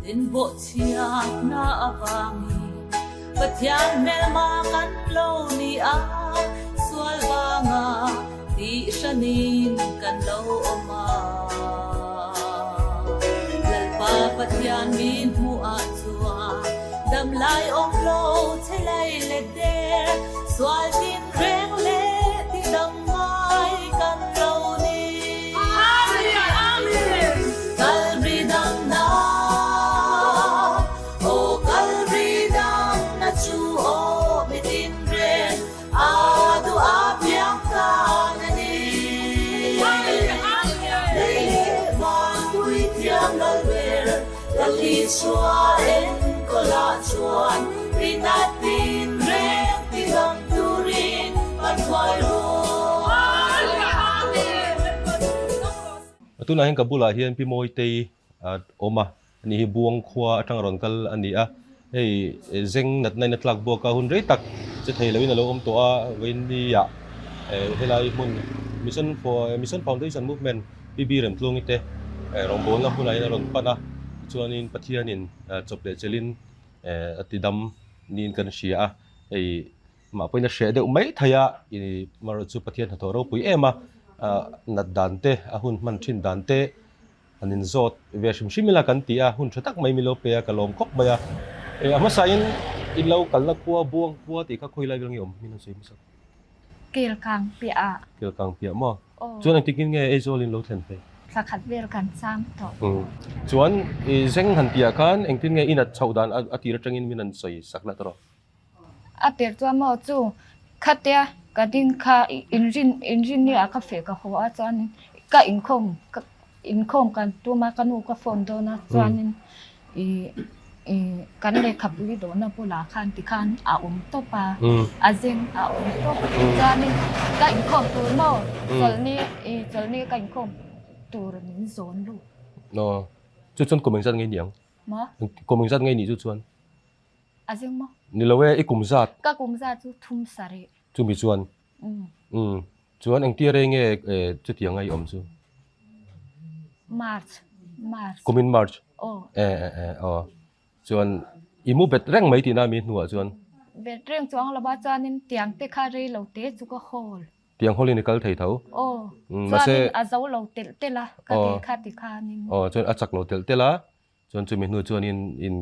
In bawhchhiatna avangin Pathian hmelma kan lo ni a, sual vanga tih hranin kan lo awm a. Lalpa Pathian min hmuhah chuan damlai awm lo che lei let der, sual tin reng leh ti dam ngai kan lo ni. Kalri damna, aw kalri damna chu aw mi tin reng a duh a piang tan a ni. Lei leh van pui thiam lal ber, Lalisua enkawlah chuan rinna tin reng ti dam turin kan hruai rawh. Tunah hian ka bulah hian Pi Mawitei a awm a, ani hi Buang khua atanga rawn kal a ni a, hei zeng natna in a tlak buak a, hun rei tak che thei loin a lo awm tawh a, Vawinia helai hmun Mission Mission Foundation Movement PB Remtluangi te rawngbawlna hmunah hian a rawn pan a, tichuanin Pathianin chawp leh chelhin a ti dam niin kan hria a, hei mah pawhin a hreh deuh mai thei a, ih marawh chu Pathian hnathawh ropui em a, nat dan te a hun hman thin dan te an inzawt ve hrim hrim ila kan ti a, hun tha tak mai min lo pe a, ka lawm khawp mai a, a hmasain in lo kalna khua buang khua tih kha khawi lai vel nge awm min han sawi hmasa. Kelkang piah ah. Kelkang piah maw? Aw. Chuan engtikin nge Aizawl in lo thlen phei? Thla khat vel kan cham tawh. Umm. Chuan i zeng han piah khan engtin nge i nat chhoh dan a tir atangin min han sawi sak la tawh rawh. A tir chuan maw chu khatia ka ding kha inrin inrin ni ah ka feh ka haw a chuanin ka inkhawm ka Inkhawm kan tum a, ka nu ka phone dawn a, chuanin ih ih kan lehkhapui dawhna bulah khan tikhan a awm tawp a, a zeng a awm tawp. Chuanin ka inkhawm tur maw chawlhni ih chawlhni ka inkhawm tur min zawn lut. Aw, chu chuan kum engzat nge ni ang? Maw? Kum engzat nge ni chu chuan? A zeng maw? Ni lo e, i kum zat. Ka kum zat chu thum sarih. Chumi chuan? Umm. Chuan engtia rei nge chutiang a i awm chu? March, March. Kumin March? Aw. E e e aw. Chuan i mu bet reng mai tihna mi hnuah chuan? Bet reng chuang lova chuanin tiang te kha rei lo te chu ka hawl. Tiang hawlin i kal thei tho? Aw. Chuanin a zo lo telh telh a ka ke kha tikhanin. Aw chuan a chak lo telh telh a. Chuan chumi hnu chuan in in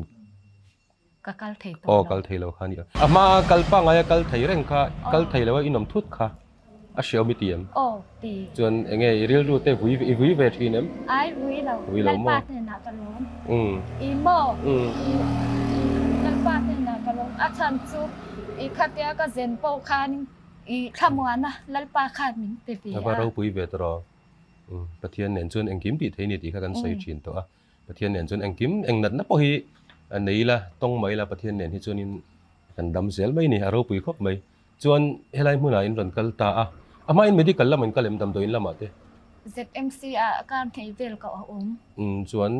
Ka kal thei tawh lo. Aw kal thei lo kha a ni a. A hma kal pangngai a kal thei reng kha kal thei lo a inawm thut kha a hriau mi ti em? Aw ti. Chuan eng nge i rilru te vui i vui ve thin em? Ai vui lo. Vui lo maw? Lalpa hnenah ka lawm. I maw? I Lalpa hnenah ka lawm. A chhan chu i khatia ka zen pawh khan i thlamuana Lalpa khan min pe ve a. A va ropui ve tawh. Pathian nen chuan engkim tih thei a ni tih kha kan sawi thin tawh a. Pathian nen chuan engkim eng natna pawh hi nei ila, tawng mai ila Pathian nen hi chuanin kan dam zel mai a ni, a ropui khawp mai. Chuan helai hmunah in rawn kal ta a, a hmain medical lamah in kal em damdawiin lamah te? ZMC ah kar hnih vel ka awm. Umm chuan?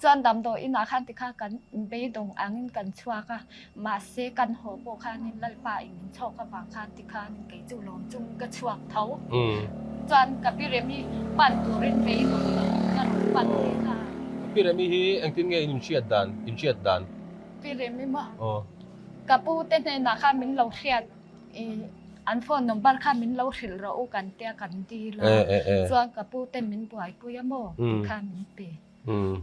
Chuan damdawiin ah khan tikha kan beidawng angin kan chhuak a, mahse kan haw pawh khanin Lalpa in min chhawk avang khan tikhanin kei chu lawm chung ka chhuak tho. Chuan ka pi Remi pan turin beidawng lo ka rawn pan ve kha. Ka pi Remi hi engtin nge in inhriat dan, inhriat dan? Pi Remi maw? Aw. Ka pu te hnenah khan min lo hriat i an phone number kha min lo hrilh rawh u kan tia kan dil a. Chuan ka pu te min buaipui a maw tikhan min pe.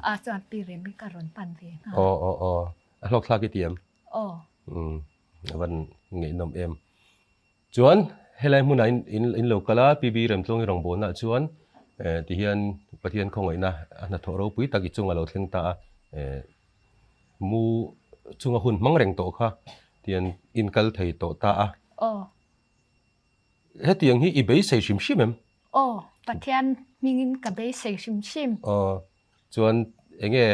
A chuan pi Remi ka rawn pan ve nghal. Aw aw aw. A hlawk thlak i ti em? Aw. Umm a van ngaihnawm em. Chuan helai hmunah in in in lo kal a PB Remtluangi rawngbawlnaah chuan eh tihian Pathian khawngaihna a hnathawh ropui tak i chung a lo thleng ta a eh mu chunga hun hmang reng tawh kha tihian in kal thei tawh ta a. Aw. Hetiang hi i beisei hrim hrim em? Aw, Pathian hmingin ka beisei hrim hrim. Aw, chuan enge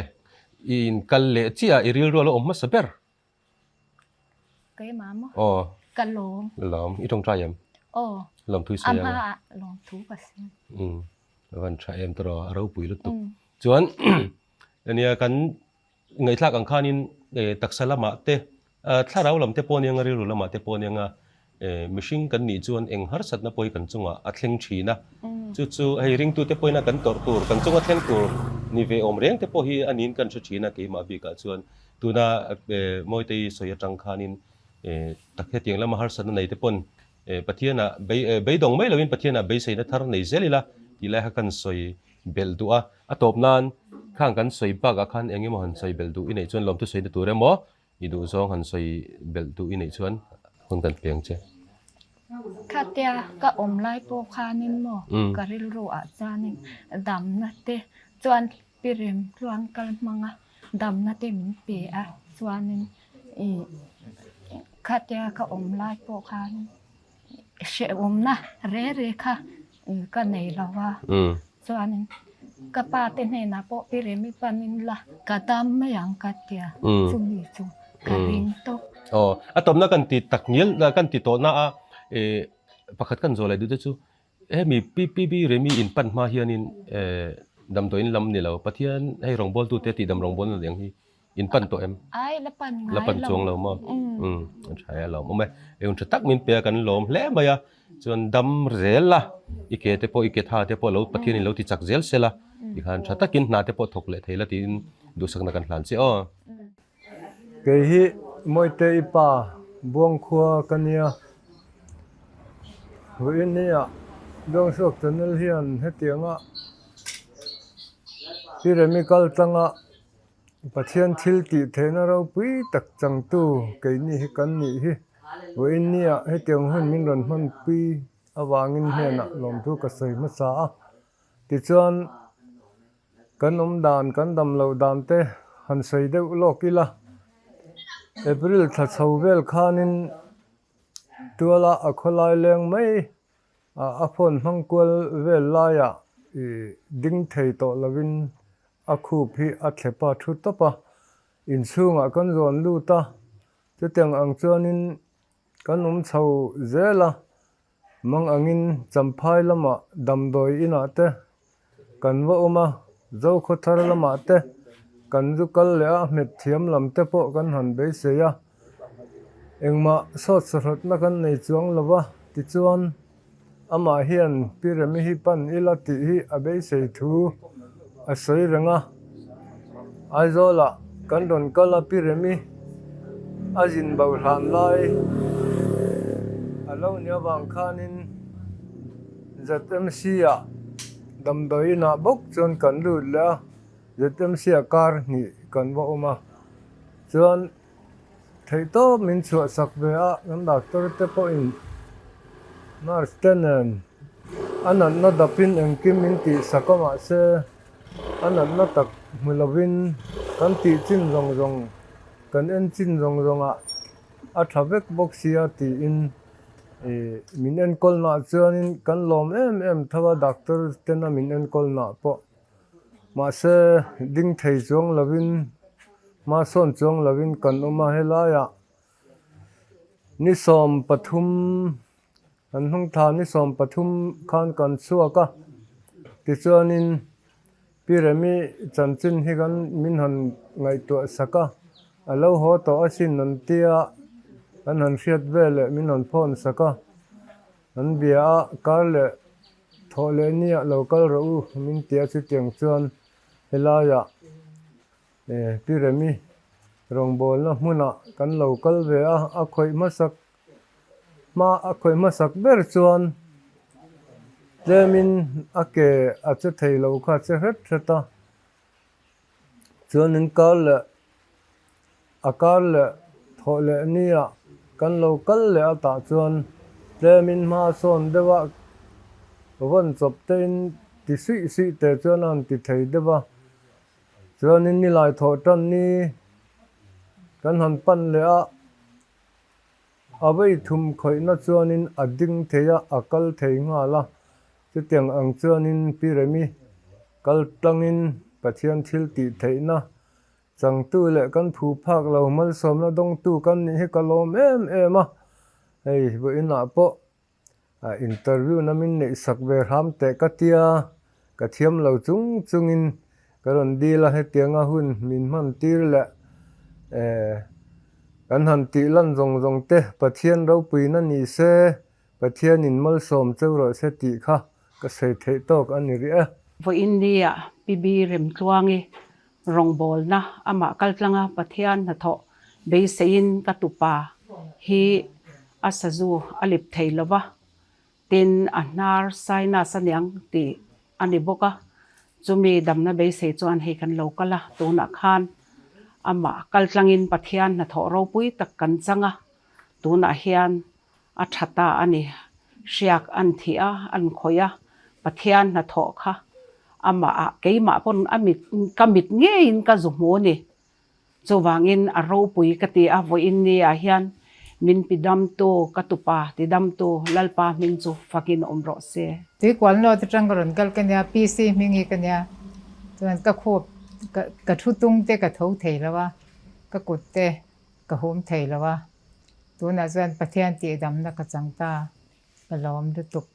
i inkal leh chiah i rilru a lo awm hmasa ber? Keimah maw? Aw. Ka lawm. Lawm, i tawngtai em? Aw. Lawmthu i sawi ang. A hmaah lawmthu ka sawi. Umm, a van tha em tawh a ropui lutuk. Chuan ania kan Ngaihthlak ang khanin taksa lamah te, thlarau lam te pawh aniang a, rilru lamah te pawh aniang a, Mihring kan nih chuan eng harsatna pawh hi kan chungah a thleng thin a, chu chu hei ringtute pawhin a kan tawrh tur, kan chunga thleng tur ni ve awm reng te pawh hi a niin kan hre thin a, keimah bikah chuan tuna Mawitei sawi atang khanin tak hetiang lama harsatna nei te pawn Pathianah beidawng mai loin Pathianah beiseina thar nei zel ila tih lai kha kan sawi belh duh a, a tawp nan khang kan sawi bakah khan eng emaw han sawi belh duh i neih chuan lawmthu sawina tur emaw I duh zawng han sawi belh duh i neih chuan hun kan peng che. Khatia ka awm lai pawh khanin maw ka rilru ah chuanin damna te chuan pi rem tluang kal hmanga damna te min pe a chuanin ih khatia ka awm lai pawh khanin hrehawmna re re kha ka nei lo a chuanin ka pa te hnenah pawh pi remi panin la ka dam mai ang ka tia chumi chu ka ring tawp. Aw a tawpna kan ti tak ngial kan ti tawh na a pakhat kan zawh leh duh te chu hemi PPB Remi in pan hma hianin damdawiin lam ni lo Pathian hei rawngbawltute tih dam rawngbawlna leh ang hi In pan tawh em? Ai, la pan ngai lo. La pan chuang lo maw? Umm, a tha e, a lawm awm e. Eng tha tak min pe a, kan lawm hle mai a. Chuan dam zel la, i ke te pawh, i ke tha te pawh lo Pathian in lo ti chak zel sela, tikhan tha takin hna te pawh thawk leh thei la tiin duhsakna kan hlan che aw. Kei hi Mawite i pa Buangkhua ka nia. Vawiin nia Dawngsuak channel hian hetianga Pi Remi kal tlanga Pathian thil tih theihna ropui tak changtu keini hi kan nih hi. Vawiin nia hetiang hun min rawn hmanpui avangin hnenah lawmthu ka sawi hmasa a. Tichuan kan awm dan, kan dam loh dan te han sawi deuh lawk ila. April thla chho vel khanin tuala a khawlai leng mai a phone hmang kual vel laiah ih ding thei tawh lovin A khup hi a thlep a thu tawp a, inchhungah kan zawn lut a, chutiang ang chuanin kan awm chho zel a, mang angin Champhai lamah damdawi inah te kan va awm a, Zokhawthar lamah te kan zu kal leh a, hmet thiam lam te pawh kan han beisei a, engmah sawt sahrawtna kan nei chuang lo va, tichuan. Amah hian Pi Remi hi pan ila tih hi a beisei thu a sawi reng a. Aizawlah kan rawn kal a Pi Remi a zin bo hlan lai a lo ni avang khanin ZMC ah damdawi inah bawk chuan kan lut leh a, ZMC ah kar hnih kan va awm a chuan. Theihtawp min chhuahsak ve a, kan doctor te pawhin nurse te nen a natna dapin engkim min tihsak a mahse a natna tak hmu lovin kan tih chin zawng zawng kan en chin zawng zawngah a tha vek bawk sia tiin ih min enkawl nah chuanin kan lawm em em tho a doctor tena min enkawl nah pawh. Mahse, ding thei chuang lovin, hmasawn chuang lovin kan awm a, helaiah ni 13, kan hnung thla ni 13 khan kan chhuak a, tichuanin Pi Remi chanchin hi kan min han ngaihtuah sak a, a lo haw tawh asin an tia, kan han hriat veleh min han phone sak a, an bia a, kar leh Thawh leh nia lo kal rawh u min tia chutiang chuan helaiah Pi Remi rawngbawlna hmunah kan lo kal ve a, a khawih hmasak hma a khawih hmasak ber chuan tlemin a ke a che thei lo kha a che hret hret a, chuanin kar leh A kar leh thawh leh nia kan lo kal leh a tah chuan tlemin hma sawn deuh a, vawn chawp tein ti suih suih te chuan a han ti thei deuh a. Chuanin nilai thawh tan ni kan han pan leh a, a vei thum khawihna chuanin a ding thei a, a kal thei nghal a. Chutiang ang chuanin Pi Remi kal tlangin Pathian thil tih theihna Changtu leh kan phu phak lo malsawmna dawngtu kan nih hi ka lawm em em a, hei vawiinah pawh interview na min neih sak ve hram teh ka tia, ka thiam lo chung chungin ka rawn dil a, hetianga hun min hman tir leh eh. Kan han tih lan zawng zawng te Pathian ropuina ni se, Pathianin malsawm cheu rawh se tih kha ka sawi theih tawk a ni rih e. Vawiin nia PB Remtluangi rawngbawlna amah kaltlanga Pathian hnathawh beiseiin ka tupa hi a sazu a lip thei lova, tin a hnar sinus aniang tih a ni bawk a, chumi damna beisei chuan hei kan lo kal a, tunah khan amah kaltlangin Pathian hnathawh ropui tak kan chang a, tunah hian a tha ta a ni. Hriak an thih a, an khawih a, Pathian hnathawh kha amah ah keimah pawn a mit ka mit ngeiin ka zu hmu a ni. Chuvangin a ropui ka ti a, vawiin ni ah hian min pi damtu ka tupa ti damtu Lalpa hming chu fakin awm rawh se. Tuikual note atang ka rawn kal ka nia, PC hming hi ka nia, chuan ka khuap ka thu tung te ka tho thei lo a, ka kut te ka hum thei lo a, tunah chuan Pathian tihdamna ka chang ta, ka lawm lutuk.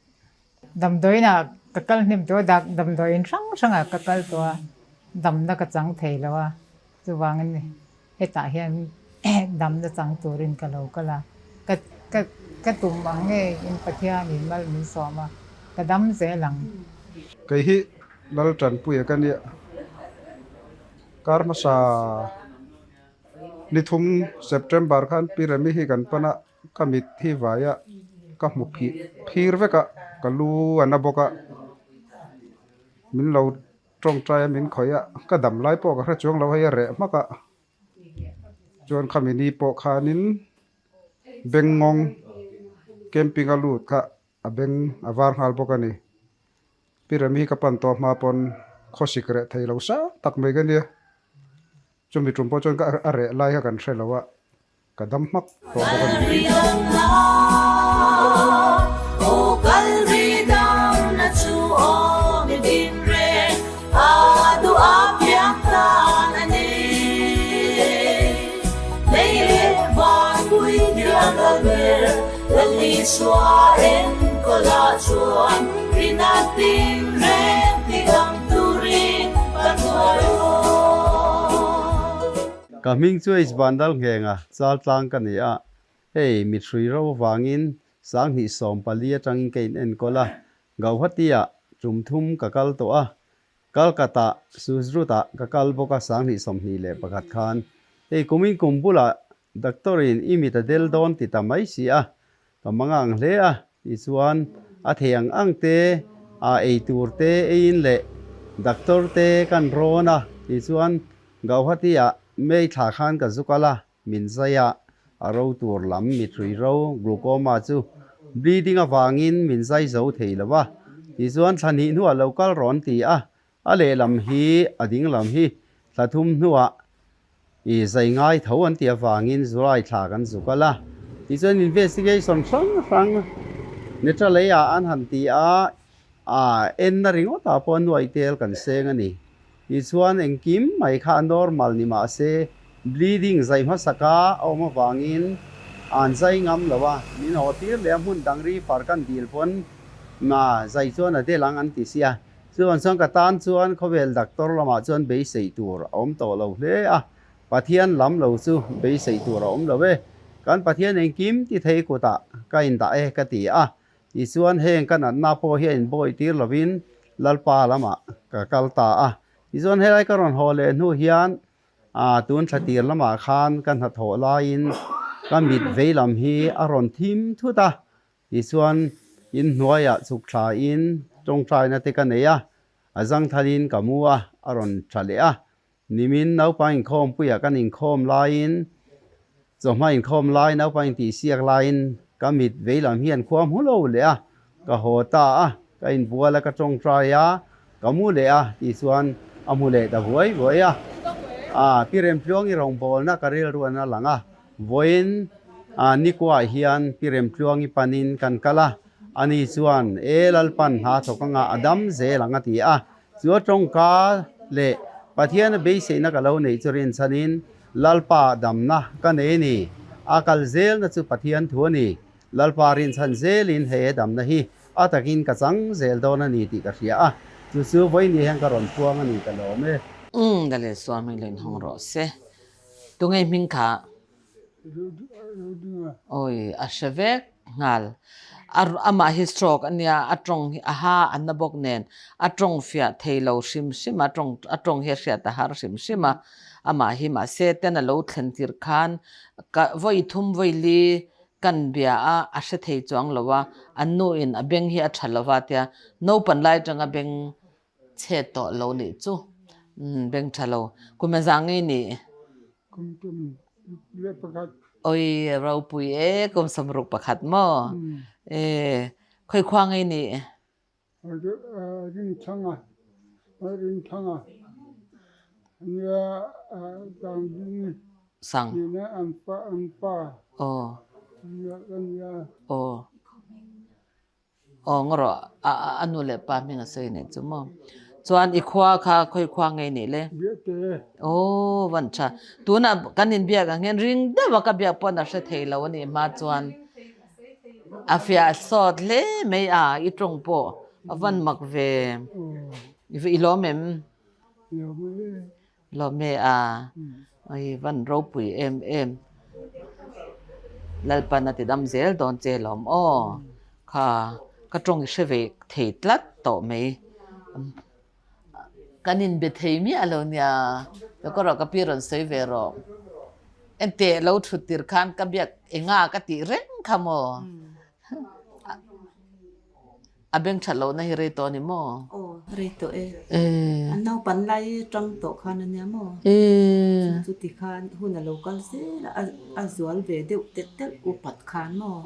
Damdawiinah ka kal hnem tawh a, dak damdawiin hrang hrangah ka kal tawh a, damna ka chang thei lo a, chuvangin hetah hian damna chang turin ka lo kal a, ka ka ka tum ang nge in Pathianin mal min sawm a, ka dam zel ang. Kei hi Laltanpuia ka nia, kar hmasa Ni thum September khan Pi Remi hi kan pan a, ka mit hi vai a, ka hmu phih phir vek a, ka lu a na bawk a, min lo tawngtai a min khawih a, ka dam lai pawh ka hre chuang lo hei a reh hmak a, chuan khami ni pawh khanin Bengngawng camping a lut kha a beng a var nghal bawk a ni. Pi Remi hi ka pan tawh hma pawn khawsik reh thei lo sang tak mai ka nia. Chumi tum pawh chuan ka a reh lai kha kan hre lo a, ka dam hmak tawh bawk a ni. Ka hming chu H Vandal Nghenga chal tlang ka ni a, hei mithrui ro avangin 2014 atangin ka in enkawl a, Gauhati ah tum thum ka kal tawh a, Kalkata Susrut ah ka kal bawk a 2021 khan. Hei kumin kum bulah Doctor in i mit a del dawn ti ta mai si a, ka mangang hle a, tichuan a thei ang ang te a ei tur te eiin leh doctor te kan rawn a, tichuan Gauhati ah May thla khan ka zu kal a, min zai a, a ro tur lam mithrui ro glaucoma chu bleeding avangin min zai zo thei lo a, tichuan thla hnih hnuah lo kal rawn ti a, A lehlam hi a ding lam hi thla thum hnuah i zai ngai tho an tih avangin July thla kan zuk a la. Tichuan investigation hrang hrang Netralei ah an han ti a, a enna ringawt ah pawh nuaih tel kan seng a ni. Tichuan engkim mai kha a normal ni mah se bleeding zai hmasak a awm avangin an zai ngam lo a, min haw tir leh a hmun dang refer kan dil pawn na zai chuan a del ang an ti sia. Chuan chuan ka tan chuan khawvel doctor lamah chuan beisei tur a awm tawh lo hle a, Pathian lam lo chu beisei tur a awm lo e, kan Pathian engkim ti thei kutah ka indah e ka ti a, tichuan heng ka natna pawh hi a inbawi tir lovin Lalpa lamah ka kal ta a, tichuan helai ka rawn haw leh hnu hian A tun thla tir lamah khan ka hnathawh laiin ka mit vei lam hi a rawn thim thut a, Tichuan, inhnuaiah chhuk thlain tawngtaina te ka nei a, a zangthalin ka mu a, a rawn tha leh a. Nimin naupang inkhawmpuiah kan inkhawm laiin, chawhma inkhawm lai naupang intihsiak laiin ka mit veilam hian khua hmu lo leh a, ka haw ta a, ka inbual a, ka tawngtai a, ka mu leh a, tichuan a hmu leh ta vuai vuai a. A, Pi Remtluangi rawngbawlna ka rilruan a lang a, Vawiin a nikuah hian Pi Remtluangi panin kan kal a, ani chuan, E Lalpan hna thawk anga a dam zel ang a ti a. Chu a tawngka leh Pathiana beiseihna ka lo neih chu rinchhanin Lalpa damna ka nei a ni. A kal zelna chu Pathian thu a ni. Lalpa rinchhan zelin he damna hi a takin ka chang zel dawn a ni tih ka hria a, chu chu vawiin ni hian ka rawn puang a ni ka lawm e. Umm, Dalil Swami lo inhawng rawh se. Tunge hming kha? Awi a hre vek nghal. Amah hi stroke a nia, a tawng hi a ha a na bawk nen a tawng fiah thei lo hrim hrim a, a tawng hi a hriat a har hrim hrim a. Amah hi mahse ten a lo thlen tir khan ka vawi thum vawi li kan bia a, a hre thei chuang lo a, an nu in a beng hi a tha lo va tia naupan lai atanga beng chhet tawh lo nih chu beng tha lo. Kum a zang ngei nih. Kum tum leh pakhat. Oi ropui e kum sawmruk pakhat maw? E khoi khua ngei nih? Rinthanga Rinthanga nia Dangding Sang. Nena an pa an pa. Aw. Nia nia. Aw. Aw ngaw rawh a a nu leh pa hming a sawi nih chu maw. Chuan i khua kha khawi khua ngei nih le? Biate. Aw van tha. Tunah kan inbiak ang hian ring deuh a ka biak pawn a hre thei lo a nih hma chuan a fiah sawt hle mai a i tawng pawh a van mak ve. I lawm em? Lawm e. Lawme a, oi van ropui em em. Lalpan a ti dam zel dawn che lawm aw. Kha ka tawng i hre ve thei tlat tawh mai. Kan inbe thei miah lo nia. Ka rawh ka pi rawn sawi ve rawh. Enteh lo thut tir khan ka biak enga ka tih reng kha maw. A beng that lohna hi rei tawh a ni maw? Aw, rei tawh e. An naupan lai tang tawh khan a nia maw? Chu ti khan hun a lo kal zel a, a zual ve deuh telh telh upat khan maw?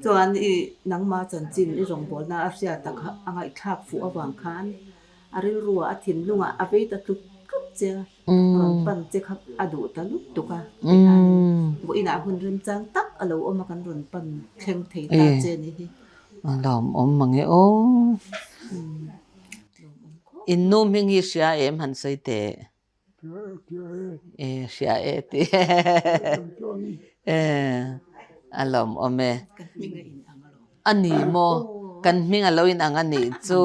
Chuan i nangma chanchin i rawngbawlna a hriat a a ngaihthlak fuh avang khan a rilruah a thinlungah a vei ta tlut tlut che a. Rawn pan che kha a duh ta lut tuk a tih hianin vawiinah hun remchang tak a lo awm a kan rawn pan thleng thei ta che ni hi. A lawmawm mang e aw. In nu hming hi hria em han sawi teh. E hria e ti. E a lawmawm e. A ni maw? Kan hming a lo inang a nih chu.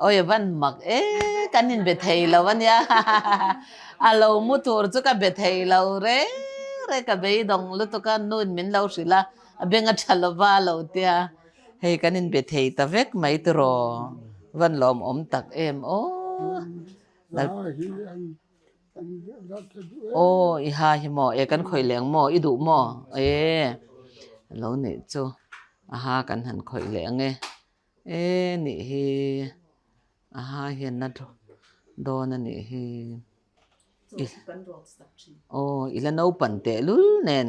Awi a van mak e, kan inbe thei lo a nia. A lo mu tur chu ka be thei lo reng reng, ka beidawng lutuk a, nuin min lo hrilh a, a beng a tha lova a lo tia. Hei kan inbe thei ta vek mai tiraw, van lawmawm tak em aw. Aw i ha hi maw e kan khawih leh ang maw i duh maw e lo nih chu a ha kan han khawih leh ang e e nih hi a ha hian na dawn a nih hi aw i la naupan tehlul nen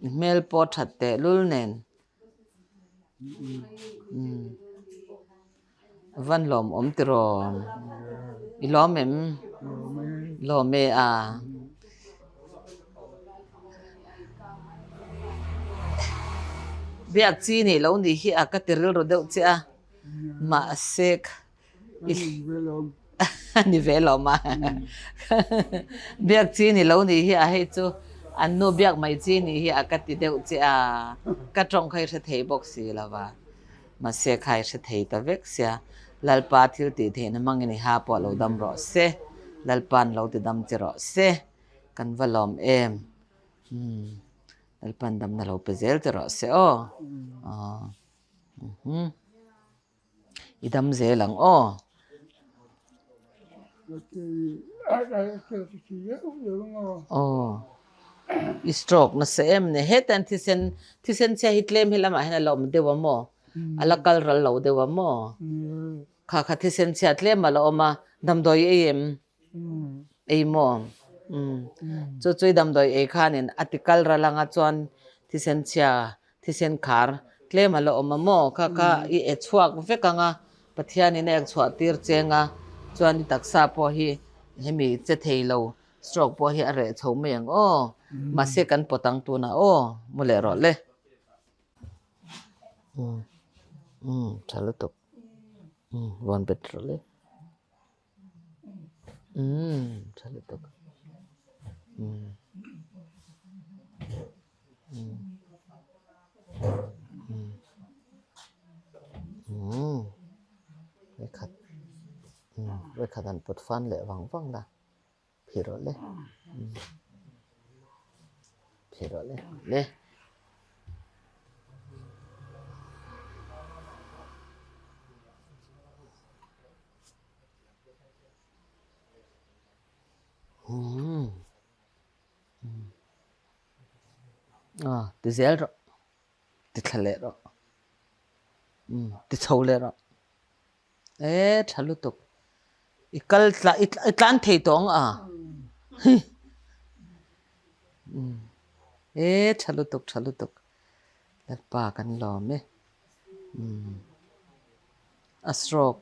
i hmel pawh that tehlul nen. Van lawm awm tiraw? I lawm em? Lawm e a. Biak chi nih lo nih hi a ka ti rilru deuh che a. Mahse A ni ve lo ma. Biak chi ni lo nih hi a hei chu an nu biak mai chi nih hi a ka ti deuh che a, ka tawng kha i hre thei bawk si lo va. Mahse kha i hre thei ta vek sia. Lalpa thil tih theihna hmangin i ha pawh lo dam rawh se. Lalpa'n lo ti dam che rawh se. Kan va lawm em. Lalpa'n damna lo pe zel che rawh se aw. I dam zel ang aw. Aw. I stroke nasa em ni. Hetan thisen thisen chhia hi tlem hi lamah hian a la awm deuh a maw? A la kal ral lo deuh a maw? Kha kha thisen chhia tlem a la awm a, damdawi ei em? Ei maw? Chu chu i damdawi ei khanin a ti kal ral anga chuan thisen chhia Thisen khar tlem a la awm a maw? Kha kha i e chhuak vek ang a, Pathianin a ek chhuah tir cheng a, chuan i taksa pawh hi hemi che thei lo stroke pawh hi a reh chho mai ang aw. Mahse kan pawt ang tunah aw, mu leh rawh le. Umm umm tha lutuk. Umm vawn bet rawh le. Umm tha lutuk. Umm. Vekhat vekhat an put fan leh vang vang la. Phih rawh le. Phih rawh le. Le. Hmm. Ah, ti zel rawh. Ti thla leh rawh. Um, ti chho leh rawh. E tha lutuk. I kal tla i tlan thei tawh ang a. E tha lutuk tha lutuk. Lalpa kan lawm e. A stroke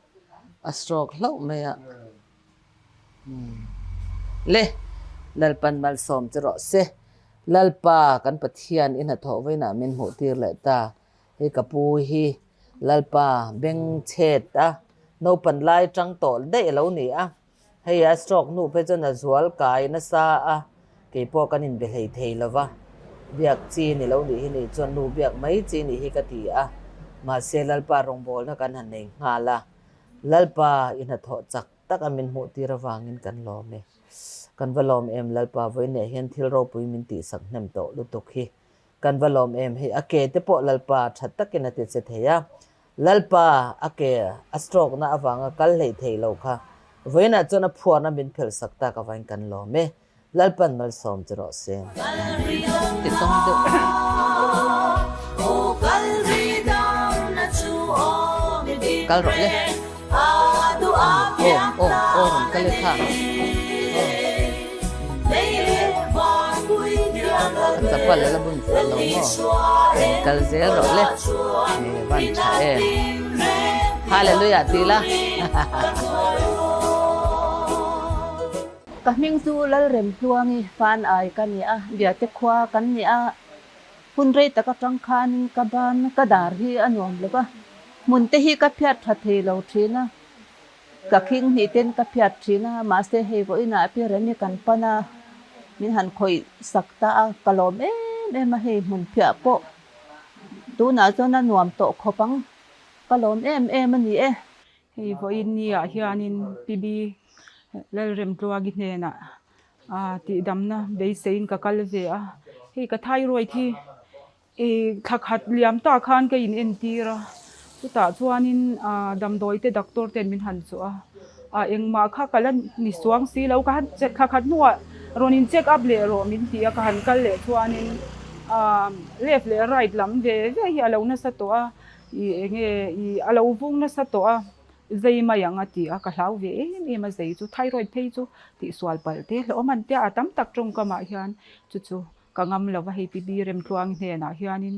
a stroke hlauh mai a. Le Lalpan malsawm che rawh se. Lalpa kan Pathian i hnathawh vawiinah min hmuh tir leh ta. Hei ka pu hi Lalpa beng chhet a naupan lai tang tawh daih a lo ni a, hei a stroke hnu phei chuan a zual kai nasa a, keipawh kan inbe hlei thei lo va, biak chi ni lo nih hi ni chuan nu biak mai chi nih hi ka ti a, mahse Lalpa rawngbawlna kan han nei nghal a, Lalpa i hnathawh chak tak a min hmuh tir avangin kan lawm e, kan va lawm em Lalpa vawiinah hian thil ropui min tihsak hnem tawh lutuk hi. Kan va lawm em hei a ke te pawh Lalpa tha takin a ti che thei a, Lalpa a ke a stroke na avanga kal hleih thei lo kha vawiinah chuan a phuarna min phelh sak tak avangin kan lawm e, Lalpan malsawm che rawh se. Ti tawng deuh. Kal rawh le. Aw aw aw rawn kal e kha. A chapal a la bun fuh lo maw? Kal zel rawh le. He van tha em. Hallelujah ti la. Ka hming chu Lalremtluangi fan ai ka ni a, Biate khua kan ni a. Hun rei tak atang khanin ka ban ka dar hi a nuam lo va, hmun te hi ka phiat tha thei lo thin a. Ka khing hnih ten ka phiat thin a, mahse hei vawiinah a pi rem hi kan pan a, min han khawih sak ta a, ka lawm em em a, hei hmun phiah pawh tunah chuan a nuam tawh khawp ang, ka lawm em em a ni e. Hei vawiin ni ah hianin PB Lalremtluangi hnenah tihdamna beiseiin ka kal ve a, hei ka thyroid hi I thla khat liam ta khan ka in entir a, chutah chuanin damdawi te doctor ten min han chawh a, a engmah kha ka la ni suang si lo, ka han thla khat hnuah rawn in check up leh rawh min ti a, ka han kal leh chuanin left leh right lam ve ve hi a lo nasa tawh a, i enge i a lo vung nasa tawh a, zei mai ang a ti a, ka hlau ve em em a zei chu thyroid phei chu tihsual palh te hlauhawm an tia a tam tak tawngkamah hian chu chu. Ka ngam lo va, hei pi bi Remtluangi hnenah hianin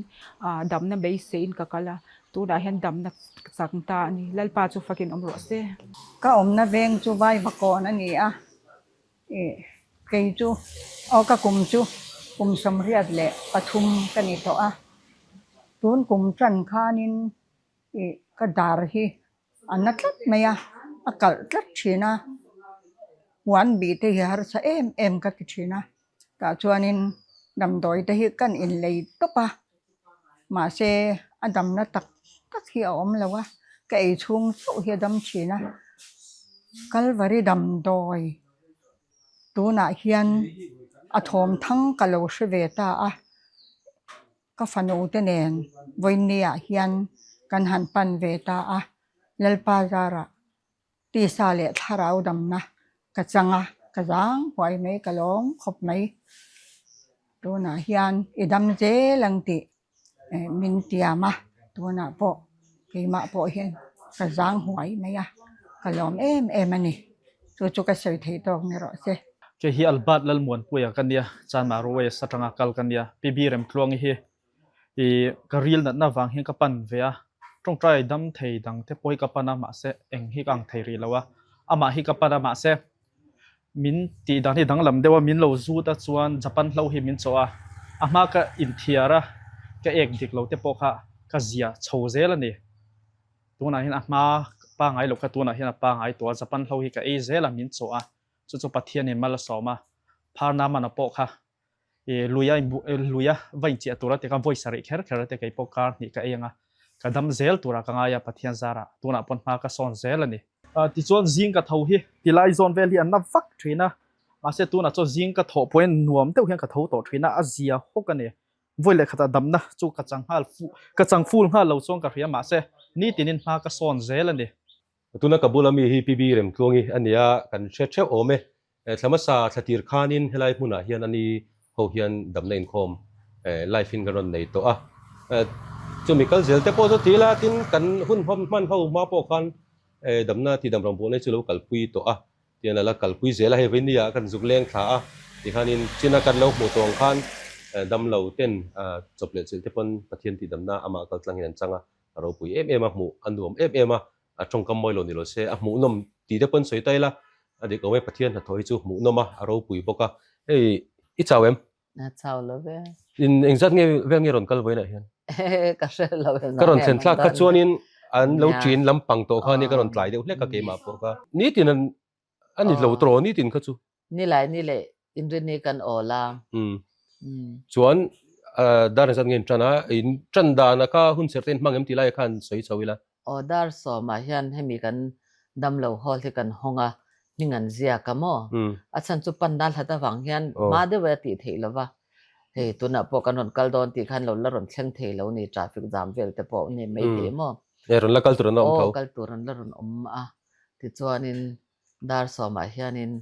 damna beiseiin ka kal a, tunah hian damna chak ta a ni. Lalpa chu fakin awm rawh se. Ka awmna veng chu Vaivakawn a ni a, ih kei chu aw ka kum chu kum 83 ka ni tawh a, tun kum tan khanin ih ka dar hi A na tlat mai a, a kalh tlat thin a, huan bih te hi harsa em em ka ti thin a, tah chuanin damdawi te hi kan inlei tawp a, mahse a damna tak tak hi a awm lo a, ka ei chhung chauh hi a dam thin a, Kalvari damdawi tunah hian a thawm thang ka lo hre ve ta a. Ka fanu te nen vawiinniah hian kan han pan ve ta a, Lalpa zarah tisa leh thlarau damna ka chang a, ka zang huai mai, ka lawng khawp mai. Tunah hian i dam zel ang tih min tiam a, tunah pawh keimah pawh hian ka zang huai mai a, ka lawm em em a ni. Chu chu ka sawi thei tawk ni rawh se. Kei hi Albert Lalmuanpuia ka nia, Chanmar West atanga kal ka nia. PB Remtluangi hi i ka ril natna vang hian ka pan ve a, tawngtai dam thei dang te pawh hi ka pan a, mahse eng hi ka ang thei rih lo a, amah hi ka pan a, mahse min tih dan hi danglam deuh a, min lo zut a chuan Japan hlo hi min chawh a, a hma ka inthiar a, ka ek dik lo te pawh kha ka zia chho zel a ni. Tunah hian a hma pangai loh kha tunah hian a pangai tawh a, Japan hlo hi ka ei zel a, min chawh a. Chu chu Pathianin mal a sawm a, Pharna mana pawh kha i luia luia va inchiah tura ti khan vawi sarih kher kher te kei pawh kar hnih ka ei ang a, ka dam zel tura ka ngai a Pathian zarah tunah pawn hma ka sawn zel a ni. Tichuan zing ka tho hi tilai zawn vel hi an na vak thin a, Mahse tunah chuan zing ka thawh pawhin nuam deuh hian ka tho tawh thin a, a zia hawk a ni. Vawi leh khatah damna chu ka chang nghal fu, ka chang ful nghal lo chuan ka hria mahse nitinin hma ka sawn zel a ni. Tuna ka bula mi hi PB Remtluangi a nia, kan hre theuh awm e. Thla hmasa thla tir khanin helai hmunah hian ani ho hian damna inkhawm live in kan rawn nei tawh a. Chumi kal zel te pawh chu ti ila tin kan hun hman ho hma pawh khan damna tihdam rawngbawlna hi chu lo kalpui tawh a. Tian a la kalpui zel a, hei veinia kan zuk leng thla a tikhanin china kan lo hmuh tawh ang khan damlo ten chawp leh chilh te pawn Pathian tihdamna amah kal tlangin an chang a, a ropui em em a, hmuh a nuam em em a, a tawngkam mawi lo ni lo se a hmuhnawm tih te pawn sawi ta ila a dik awm e, Pathian hnathawh hi chu hmuhnawm a, a ropui bawk a, hei i chau em? A chau lo ve. In engzat nge vel nge rawn kal vawiinah hian? Ka hre lo e. Ka rawn thlen thlak kha chuanin an lo ṭin lampang tawh kha ania ka rawn tlai deuh hlek a keimah pawh kha. Nitin an a ni lo tawh nitin kha chu. Nilai ni leh inrini kan awl a. Chuan dar engzat nge in ṭan a, in ṭan dan a kha hun serh te in hmang em tih lai khan sawi chho ila. Aw dar sawmah hian hemi kan damlo hall hi kan hawng a, hming an ziak a maw? A chhan chu pan nal hat avang hian hma deuh e a tih theih lova, hei tunah pawh kan rawn kal dawn tih khan lo la rawn thleng thei lo ni, traffic jam vel te pawh ni mai thei maw? E rawn la kal tur an la awm tho. Aw kal tur an la rawn awm a, tichuanin dar sawmah hianin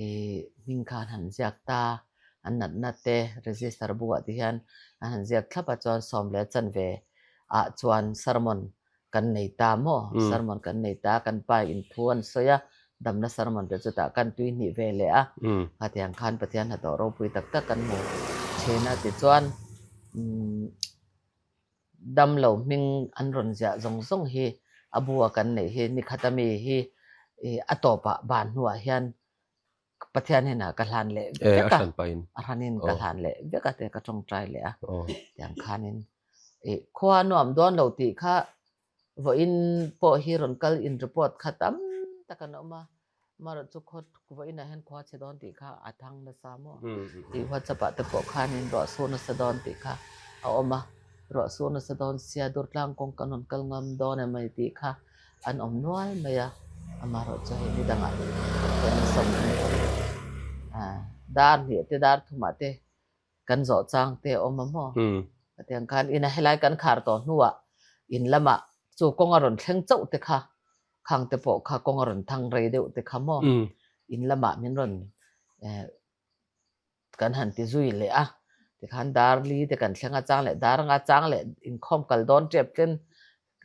ih hming kha an han ziak ta, an natna te register buah te hian an han ziak thlap a chuan sawm leh chanve ah chuan sermon kan nei ta maw, sermon kan nei ta kan pa in thu an sawi a, damna sermon te chutah kan tui hnih ve leh a, khatiang khan Pathian hnathawh ropui tak tak kan hmu thin a tichuan umm. Damlo hming an rawn ziah zawng zawng hi a bu a kan neih hi nikhat ami hi a tawpah ban hnuah hian Pathian hnenah ka hlan leh vek a, a hranin ka hlan leh vek a tia ka tawngtai leh a, tiang khanin khua nuam dawn lo tih kha vawiin pawh hi rawn kal in report kha tam tak an awm a. Amaherawh chu khaw vawiinah hian khua chhe dawn tih kha a thang nasa maw? Tih WhatsApp ah te pawh khanin ruah sur nasa dawn tih kha a awm a, ruah sur nasa dawn sia Durtlang kawng kan rawn kal ngam dawn em ani tih kha an awm nual mai a, amaherawh chu hei nidangah kan sawm dar hnih te dar thumah te kan zawh chang te a awm a maw? Hetiang khan ina helai kan khar tawh hnuah in lamah chu kawng a rawn thleng chauh te kha khang te pawh kha kawng a rawn thang rei deuh te kha maw? In lamah min rawn kan han ti zui leh a, tikhan dar li te kan thleng a chang leh dar anga chang leh inkhawm kal dawn tep ten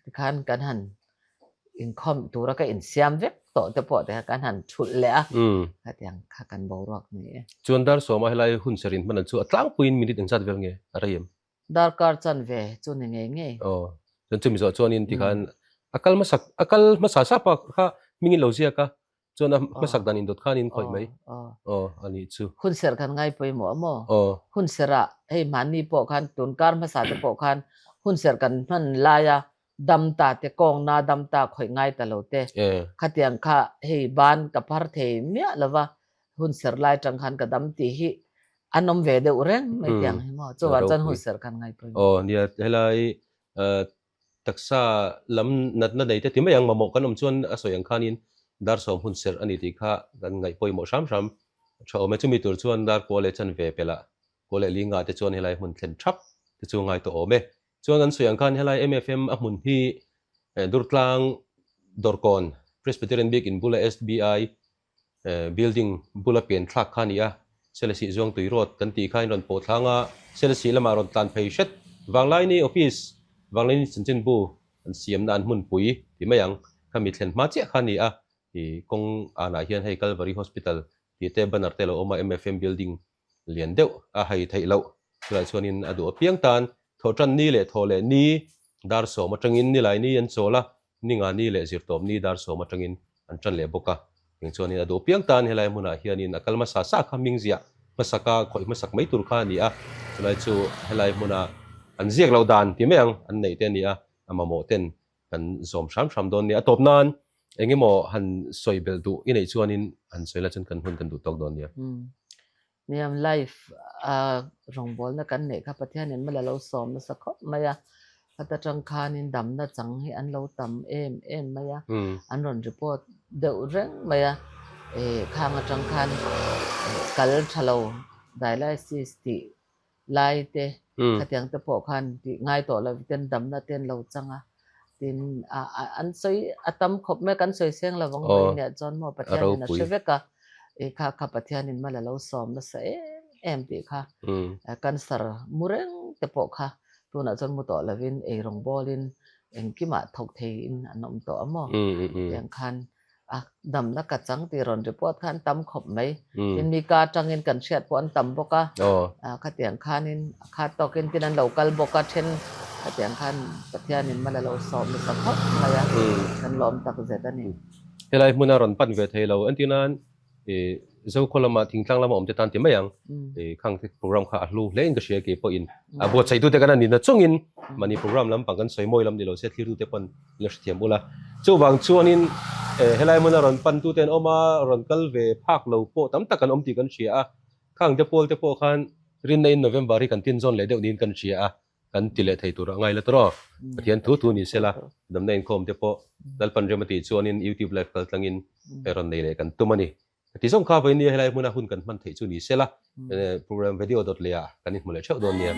Tikhan kan han inkhawm tura ka insiam vek tawh te pawh te kha kan han thulh leh a, khatiang kha kan boruak ni e. Chuan dar sawma helai hun ser inhman an chu a tlangpuiin minute engzat vel nge a rei em? Darkar chanve chu ni ngei ngei. Aw, chuan chumi zawh chuanin tikhan a kal hmasak a kal hmasa sapa kha hmingin lo ziak a, Chuan a hmasak dan indawt khan in khawih mai. Aw, a nih chu. Hun serh kan ngai pawimawh a maw? Hun serh ah hei hmanni pawh khan tun kar hmasa te pawh khan hun serh kan hman lai a dam ta te kawng na dam ta khawih ngai ta lo te. Khatiang kha hei ban ka phar thei miah lo va hun serh lai tang khan ka dam tih hi an awm ve deuh reng mai tiang hi maw? Chuvang chuan hun serh kan ngai pawimawh. Aw, nia helai Taksa lam natna nei te ti mai ang, mamawh kan awm chuan a sawi ang khanin dar sawm hun serh a ni tih kha kan ngaih pawimawh hram hram tha awm e. Chumi tur chuan dar kua leh chanve pelh ah kua leh li nga te chuan helai hmun thlen thap te chu ngai tawh awm e. Chuan kan sawi ang khan helai MFM a hmun hi Durtlang Dawrkawn Presbyterian Biak In bula SBI Building bula pian thlak kha a ni a, Selesih Zuangtui Road kan tih kha in rawn pawh thlang a, Selesih lamah rawn tlan phei hret. Vanglaini Office, Vanglaini Chanchinbu an siamna an hmunpui ti mai ang, khami thlen hma chiah kha a ni a, ih kawng anah hian hei Calvary Hospital tih te banner te a lo awm a, MFM building lian deuh a hai theih loh. Chulai chuanin a duh apiang tan thawhtan ni leh thawh leh ni dar sawm atangin nilai ni an chawl a, Ninga ni leh zirtawp ni dar sawm atangin an tan leh bawk a, eng chuanin a duh piang tan helai hmunah hianin a kal hmasa sa kha hming ziah hmasaka khawih hmasak mai tur kha a ni a, chulai chu helai hmuna an ziak loh dan ti mai ang an neih te a ni a, a mamawh ten kan zawm hram hram dawn nia. A tawp nan eng emaw han sawi belh duh i neih chuanin han sawi la chuan kan hun kan duh tawk dawn nia. Niam life a rawngbawlna kan neih kha Pathianin mal a lo sawm nasa khawp mai a, khata tang khanin damna chang hi an lo tam em em mai a, an rawn report deuh reng mai a. Khang atang khan kal tha lo dialysis tih lai te khatiang te pawh khan tih ngai tawh lo ten damna te an lo chang a, tin an sawi a tam khawp mai kan sawi seng lo vang mai nia chuan maw Pathianin a hre vek a, kha kha Pathianin mal a lo sawm nasa em em tih kha cancer mu reng te pawh kha tunah chuan mu tawh lovin eirawng bawlin engkimah thawk theiin an awm tawh a maw tiang khan a damna ka chang tih rawn report kha an tam khawp mai. Tin mi ka atangin kan hriat pawh an tam bawk a, khatiang khanin a khat tawkin tin an lo kal bawk a, then khatiang khan Pathianin mal a lo sawm nasa khawp mai a, kan lawm tak zet a ni. Helai hmuna rawn pan ve thei lo, entir nan Zokhaw lama thingtlang lama awmte tan ti mai ang, khang program kha a hlu hle in ka hria kei pawhin a buatsaitute kan a nihna chungin mahni program lampang kan sawi mawi lam ni lo se thlirtute pawn la hrethiam ula. Chuvang chuanin helai hmuna rawn pantute an awm a, rawn kal ve phak lo pawh tam tak an awm tih kan hria a, khang te pawl te pawh khan rinna in November hi kan tinzawn leh deuh niin kan hria a, kan ti leh thei tur a ngai la tawh. Pathian thu thu ni sela, damna inkhawm te pawh Lalpan rem a tih chuanin YouTube live kal tlangin rawn nei leh kan tum a ni. Ti zawng kha vawinia helai hmuna hun kan hman theih chu ni sela, program video dawt leh ah kan inhmu leh theuh dawn nia.